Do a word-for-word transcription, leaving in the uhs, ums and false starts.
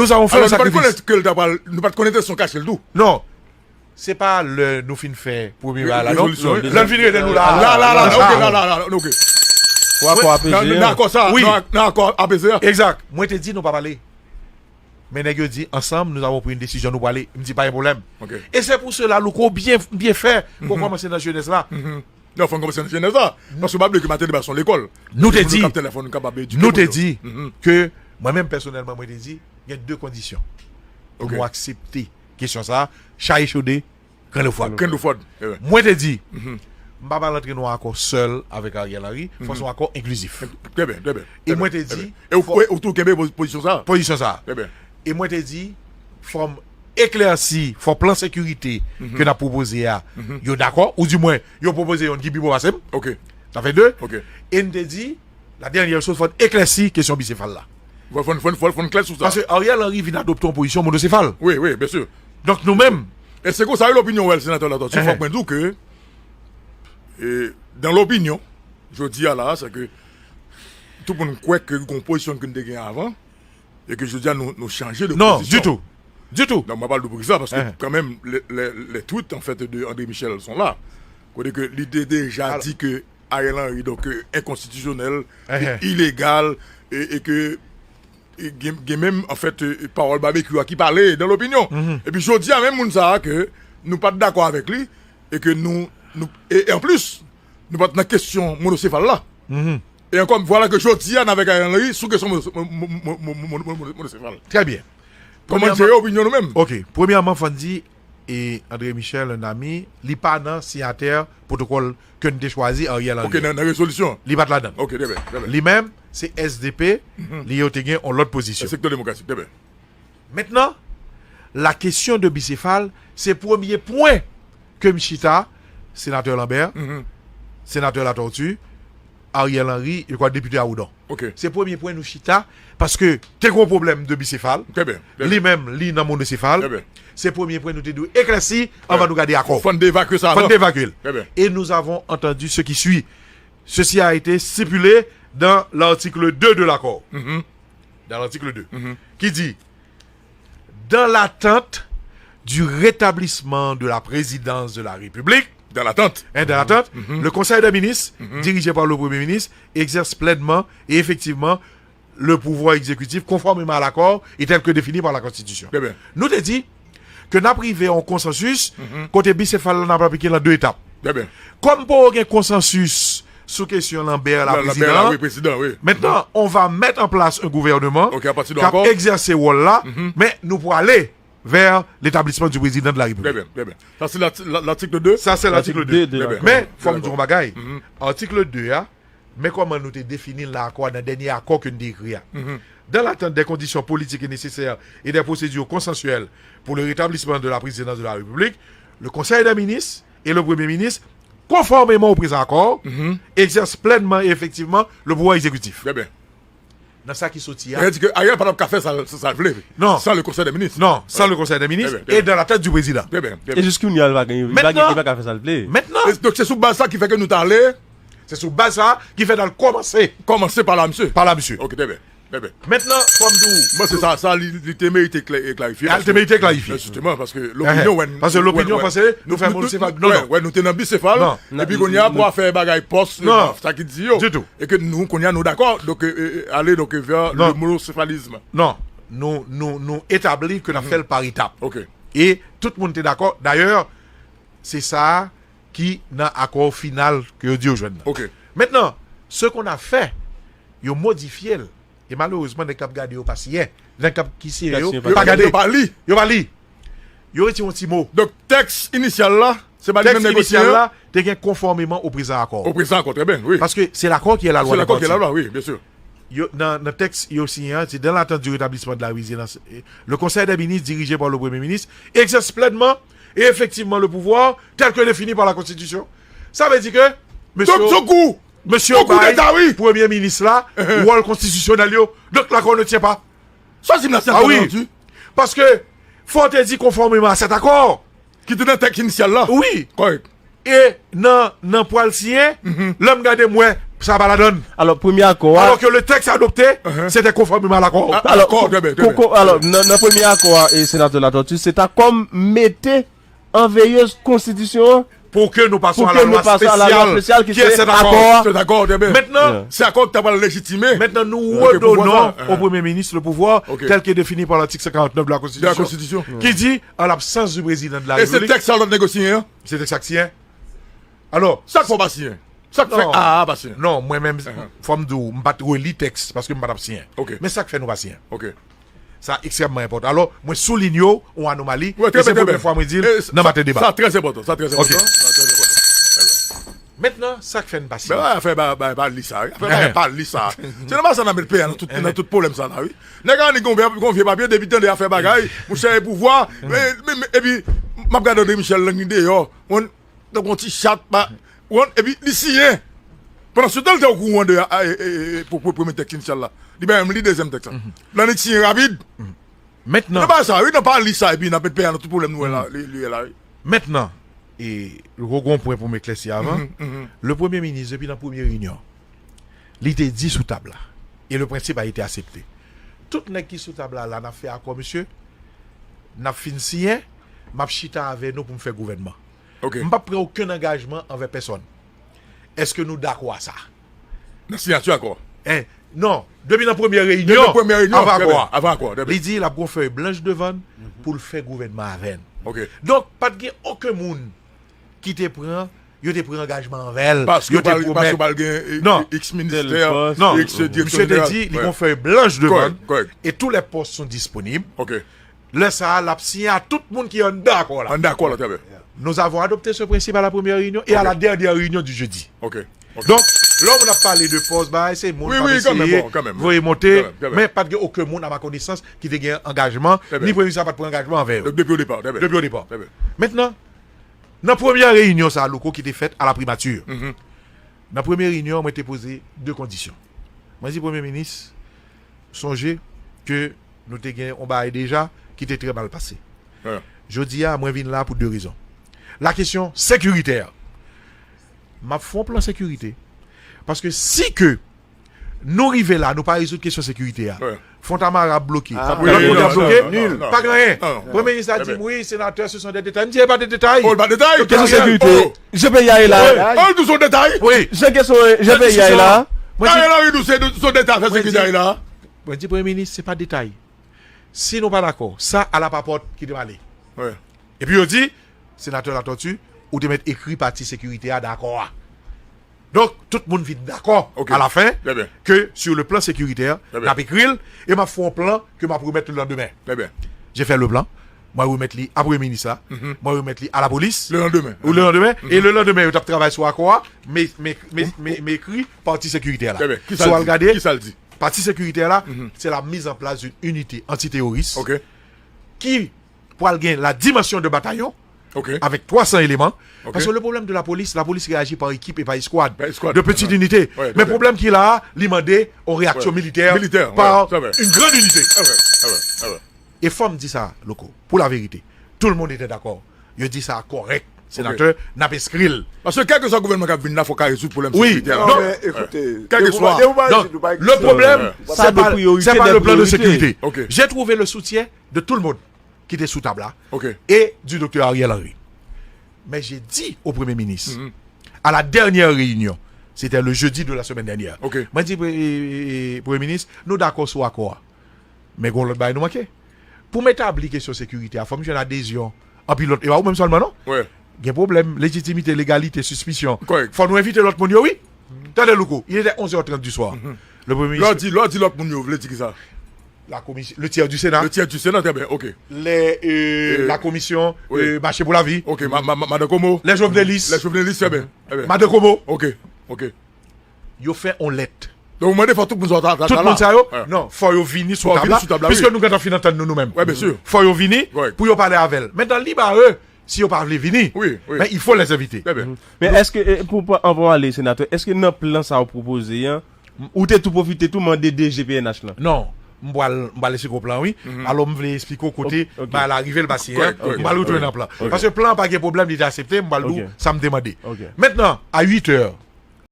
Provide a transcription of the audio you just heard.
Nous avons fait un sacrifice. Alò, nou pa t konnen ke l ta pral, nou pa t konnen te son kache l tou. Non. Se pa lè nou fin fè premye bagay la, non. Lè n fin rele nou la. La, la, la, la, ok, la, la, la, ok. Pou akò apeze. Nan, nan akò sa, nan, nan akò apeze a. Exact. Mwen te di nou pa pale. Men nèg yo di, ensemble, nous avons pris une décision, nou prale. M di, pa gen pwoblèm. E se pou sela, Louko, byen, byen fè, pou kòmanse nan jenès la. Non, fò n kòmanse nan jenès la. Paske w pa bliye ke maten demen se yon lekòl. Nou te di, nou te di ke, mwen menm pèsonèlman, mwen te di, gen de kondisyon pou nou aksepte kesyon sa a, chaye chode, grenn dlo fwad. Grenn dlo fwad. Mwen te di, m pa pral antre nan yon akò sèl avèk Ariel Henry, fò se yon akò enklizif. Trè byen, trè byen. E mwen te di, e ou, ou tou kenbe pozisyon sa a? Pozisyon sa a. Trè byen. E mwen te di, fò m eklèsi, fò plan sekirite ke n ap pwopoze a, yo dakò, oudimwen, yo pwopoze yonn ki pi bon pase m. Ok. Sa fè de. Ok. E n te di, la dènyè chòz, fò n eklèsi kesyon bisefal la. Fò, fò, fò, fò, fò n klè sou sa. Paske Ariel Henry vin adopte yon pozisyon monosefal. Wi, wi, byen si. Donk nou menm. E se konsa, lopinyon wè l, senatè Latortue, fòk mwen di w ke, e, dan lopinyon, jodi a la, se ke tout moun kwè ke gon pozisyon ke n te gen avan, e ke jodi a nou, nou chanje de pozisyon. Non, ditou. Ditou. Non, mwen pa pral di w poukisa, paske kanmenm, lè, lè, lè tweet, an fèt, de André Michel sont là, kote ke li te deja di ke Ariel Henry, donk, euh, enkonstitisyonèl, ke ilegal, e, e ke, e gen, gen menm, an fèt, euh, pawòl Babekyou a ki pale dan lopinyon. Epi jodi a, menm moun sa a ke nou pa t dakò avèk li, e ke nou, nou, e, e anplis, nou pa t nan kesyon monosefal la. E ankò, vwala ke jodi a, n avèk Ariel Henry sou kesyon mono-, mo-, mo-, monosefal. Trè byen. Kòman n jere opinyon nou menm? Ok, premyèman, fò n di, e André Michel, un ami, li pa nan siyatè pwotokòl ke n te chwazi, Ariel Henry. Ok, nan, nan rezolisyon. Li pa t ladan l. Ok, trè byen, trè byen. Li menm, se S D P, li yo te gen yon lòt pozisyon. Sektè demokratik, trè byen. Mentnan, la kesyon de bisefal, se premye pwen ke m chita, senatè Lambert, senatè Latortue, Ariel Henry, je crois, depite Awoudon. Ok. Se premye pwen nou chita, paske te gen yon pwoblèm de bisefal. Trè byen, trè byen. Li menm, li nan monosefal. Trè byen. Se premye pwen nou te dwe eklèsi anvan nou gade akò. Fò n devakye sa avan. Fò n devakye l. Trè byen. Et nous avons entendu ce qui suit. Ceci a été stipulé dans l'article deux de l'accord. Dans l'article deux, qui dit, dans l'attente du rétablissement de la présidence de la République, dans l'attente, hein, dans l'attente, le Conseil des ministres, dirigé par le Premier ministre, exerce pleinement et effectivement le pouvoir exécutif conformément à l'accord et tel que défini par la Constitution. Trè byen. Nou te di ke n ap rive a yon konsansis kote bisefal la n ap aplike l an de etap. Trè byen. Kòm poko gen konsansis sou kesyon Lambert la, prezidan, wi, prezidan, wi. Maintenant, on va mettre en place un gouvernement k ap egzèse wòl la, men nou prale vers l'établissement du président de la République. Trè byen, trè byen. Sa se lati-, la-, l'article deux? Sa se l'article deux. Trè byen. Men, fò m di yon bagay. Article deux a, men kòman nou te defini l nan akò a, nan dènye akò ke n te ekri a. Dans l'attente des conditions politiques et nécessaires et des procédures consensuelles pour le rétablissement de la présidence de la République, le Conseil des ministres et le Premier ministre, conformément au présent accord, exercent pleinement et effectivement le pouvoir exécutif. Trè byen. Nan sa ki soti a. Sa vle di ke Ariel pa t ap ka fè sa, sa, sa l vle. Non. Sans le Conseil des ministres. Non, sans le Conseil des ministres et dans la tête du président. Trè byen, trè byen. E jis kounye a, li pa gen, li pa gen, li pa ka fè sa l vle. Maintenant. E donk, se sou baz sa ki fè ke nou t ale. Se sou baz sa ki fè n al kòmanse. Kòmanse pa la, misye. Pa la, misye. Ok, trè byen. Trè byen. Maintenant, fò m di w. Mwen, se sa, sa, li, li te merite klè-, e klarifye. Li te merite klarifye. Jisteman, paske lopinyon, wè, paske lopinyon panse nou fè monosefal. Non, non. Wè, nou te nan bisefal. Non. Epi kounye a, pou afè bagay pòs, sa ki di yo. Ditou. E ke nou, kounye a, nou dakò, donk, e, e, ale, donk, vers le monosefalizm. Non, nou, nou, nou etabli ke n ap fè l par etap. Ok. E tout moun te dakò. Dayè, se sa ki nan akò final ke yo di yo jwenn nan. Ok. Maintenant, ce qu'on a fait, yo modifye l. E malerezman, nèg k ap gade yo pa siyen. Nèg k ap ki siyen yo pa gade. Yo pa li. Yo pa li. Yo retire yon ti mo. Donk, tèks inisyal la, se pa li menm nèg yo siyen. Tèks inisyal la te gen conformément au présent accord. Au présent accord, très bien, oui. Paske se l'accord qui est la loi des parties. C'est l'accord qui est la loi, oui, bien sûr. Yo, nan, nan tèks yo siyen an, c'est dans l'attente du rétablissement de la présidence. Le Conseil des ministres dirigé par le Premier ministre exerce pleinement et effectivement le pouvoir tel que défini par la Constitution. Sa vle di ke mesye yo, mesye yo bay premye minis la wòl konstitisyonèl yo. Donc l'accord ne tient pas. Sa di m la, se a wi. Paske fò w te di conformément à cet accord. Ki te nan tèks inisyal la. Wi. Kòrèk. E nan, nan pral siyen, lè m gade m wè Sa pa ladan. Alò, premye akò a. Alors que le texte adopté, c'était conformément à l'accord. Ah, d'accord, très bien, très bien. Alò, nan, nan premye akò a, e senatè Latortue, se ta kòm mete an veyez konstitisyon an Pour que nous passions pou à ke la nou loi pase a la lwa spéciale, spesyal qui ki est se cet akò accord. a. C'est d'accord, très bien. Maintenant, C'est accord que tu as parlé légitimé. Maintenant, nous Ok, pouvoir redonnons ça, hein. Au Premier ministre le pouvoir Ok. Tel que défini par l'article cent quarante-neuf de la De la Constitution, Constitution. Qui dit, en l'absence du président de la Et ce République, texte, ça, on a négocié, hein? C'est texte actien. Alors, ça, faut pas signer. Ça, fait Non. ah, ah, pas signer. Non, mwen menm, Uh-huh. fò m di w, m pa t reli tèks paske m pa t ap siyen. Ok. Men sa k fè nou pa siyen. Ok. Sa ekstrèmman enpòtan. Alò, mwen soulinye w, on anomali, Ouais, e très se bien, très premye bien. fwa mwen di l Eh, nan maten deba. Ça, très important. Ça, très important. Ok. Ça, très important. Mentnan, sa k fè n pa Ben siyen. ouais, afè ba ba ba li sa, wi. Afè ba ba li sa. Se nan sa nan met peyi a nan tout nan tout pwoblèm sa la, wi. Nèg a ni gon vye gon vye papye depi tande afè bagay, monchè e pouvwa. Men men men epi m ap gade André Michel lang li deyò. Wan tankou yon ti chat ba wan epi li siyen. Pandan se tan li te okouran de a- a- e- e- e- pou pou premye tèks inisyal la. Li bay li dezyèm tèks la. Nan li siyen rapid. Mentnan, Nan ba sa, wi, nan pa li sa epi nan met peyi a nan tout pwoblèm nou wè la, li li wè la, wi. mentnan, e, gon pwen pou m eklèsi avan. Mhm, mhm. Le premye minis, depi nan premye reyinyon, li te di sou tab la. E le prensip a ete asepte. Tout nèg ki sou tab la, la n ap fè akò, mesye. N ap fin siyen, m ap chita avè nou pou m fè gouvènman. Ok. M p ap pran okenn angajman anvè pèsòn. Èske nou dakò a sa? Nan siyati akò. Eh, non, depi nan premye Depi reyinyon, nan premye reyinyon, avan trè akò byen, a, avan akò, trè byen. Li di l ap gon fèy blanch devan n pou l fè gouvènman avè n. Ok. Donk, pa t gen okenn moun ki te pran, yo te pran angajman anvè l. Paske Yo ou te pral paske ou pwomèt. pral gen eh, Non. X ministè, Tel pòs. Non, X direktè misye te jeneral. Di li Ouais. gon fèy blanch devan Correct, l, correct. Et tous les postes sont disponibles. Ok. Lè sa a, l ap siyen a tout moun ki anndan akò la. An dakò la, trè byen. Nous avons adopté ce principe à la première réunion et à Ok. la dernière réunion du jeudi. Ok. Ok. Donk, lè moun ap pale de pòs, bagay, se moun Wi, k ap wi, kanmenm, eseye bon, kanmenm. voye monte, Kanmenm, kanmenm. Men pa t gen okenn moun ap gen konesans ki te gen angajman, Trè byen. Ni premye minis la pa t pran angajman anvè yo. Depi o depa, trè byen. Depi o depa. Trè byen. Mentnan, nan premye reyinyon sa a, Louko, ki te fèt a la primati, Mhm. nan premye reyinyon, mwen te poze de kondisyon. Mwen di, Premye minis, sonje ke nou te gen yon bagay deja ki te trè mal pase. Ouais. Jodi a, mwen vin la pou de rezon. La kesyon sekiritè. M ap fè yon plan sekirite. Paske si ke nou rive la, nou pa rezoud kesyon sekirite a. Ouais. Fontamara ap bloke. Ah, Lòt kote ap non, bloke. non, non, non. Pa gen anyen. Non, non. Premye minis la di m, wi, senatè, se son de detay. M di, e pa de detay. Oh, e pa detay. Kesyon sekirite. Jan peyi a ye la. Oh, nou son detay. Wi. Jan kesyon, jan peyi a ye la. Mwen di, Ariel Henry nou se son detay fè Mwen di- sekirite la. Mwen di, Premye minis, se pa detay. Si nou pa dakò, sa a la papòt ki te pale. Ouais. Epi yo di, Senatè Latortue, ou te mèt ekri pati sekirite a dan akò a. Donk, tout moun vin dakò Ok. a la fen Trè byen. Ke sur le plan sécuritaire, Trè byen. N ap ekri l e m ap fè yon plan ke m ap remèt le lendemain. Trè byen. Je fè le plan, mwen remèt li a premye minis la, Mhm. mwen remèt li a lapolis. Le lendemain. Ou le lendemain, e le lendemain, yo t ap travay sou akò a, men men men men men ekri pati sekirite la. Trè byen. Kisa Si w l al di? gade, Kisa l di? Pati sekirite la, Mhm. c'est la mise en place d'une unité antiterroriste Ok. Ki pral gen la dimension de batayon Ok. Avec twa san eleman. Ok. Paske le pwoblèm de la polis, la polis reyaji pa ekip e pa eskwad. Pa eskwad. De petite Ouais. unité. Ouais, Men ouais. Pwoblèm ki la a, li mande yon reyaksyon Ouais. militè Militè, ouais, pa sa vre. Une grande unité. Sa vre, sa vre, sa vre. E fò m di sa, Louko, pou la verite, tout le monde était d'accord. Yo di sa kòrèk, senatè, n ap enskri l. Paske kèlkeswa gouvènman k ap vin la, fò ka rezoud pwoblèm Wi. sekirite la. Non, men ekoute, kèlkeswa. depi w pa- Non, depi w pa- le problème, Sa c'est de pas, priorité, c'est pas de le plan de priorité. Sécurité. Ok. J'ai trouvé le soutien de tout le monde qui était sous table là Ok. et du docteur Ariel Henry. Mais j'ai dit au Premier ministre, Mhm. à la dernière réunion, c'était le jeudi de la semaine dernière. Ok. Mwen di, Pre- e- e- e- Premye Minis, nou dakò sou akò a. Men gon lòt bagay nou manke. Pou m etabli kesyon sekirite a, fò m jwenn adezyon anpil lòt. E pa ou menm sèlman, non? Ouais. Gen pwoblèm, lejitimite, legalite, sispisyon. Correct. Fò nou envite lòt moun yo, wi. Tande, Louko, il était onze heures trente du soir. Le Premier Lè w ministre, di, lè w di lòt moun yo, vle di ki sa? la commission, le tiers du Sénat, Le tiers du Sénat, trè byen, ok. les, euh, Euh, la commission oui. euh, Marché pour la vie, Ok, ma- ma- ma- Madan Komo. les jovenelistes, Les jovenelistes, trè byen, trè byen. Madan Komo, Ok, ok. Yo fè yon lèt. Donk, ou mande fò tout moun sa ta ta Tout la. moun sa yo, Ouais. Non, fò yo vini sou Fò tab vini la, sou tab la, piske wi. Nou gentan fin antann nou nou menm. Ouais, bien sûr. Fò yo vini Correct. Pou yo pale avè l. Mentnan, libre à eux, si yo pa vle vini, Oui, oui. Men il faut les inviter. Trè byen. Men èske, e, pou, pou, anvan w ale, senatè, èske nan plan sa w pwopoze an, ou te tou pwofite tou mande D G P N H lan? Non, m pral m pral esplike w plan, wi. Alò, m vle esplike w kote Ok, ok. Bagay la rive, l pa siyen. Correct, correct. M pral retounen nan plan. Paske plan an pa gen pwoblèm, li te aksepte, m pral di w Ok. sa m te mande. Ok. Mentnan, a uit è,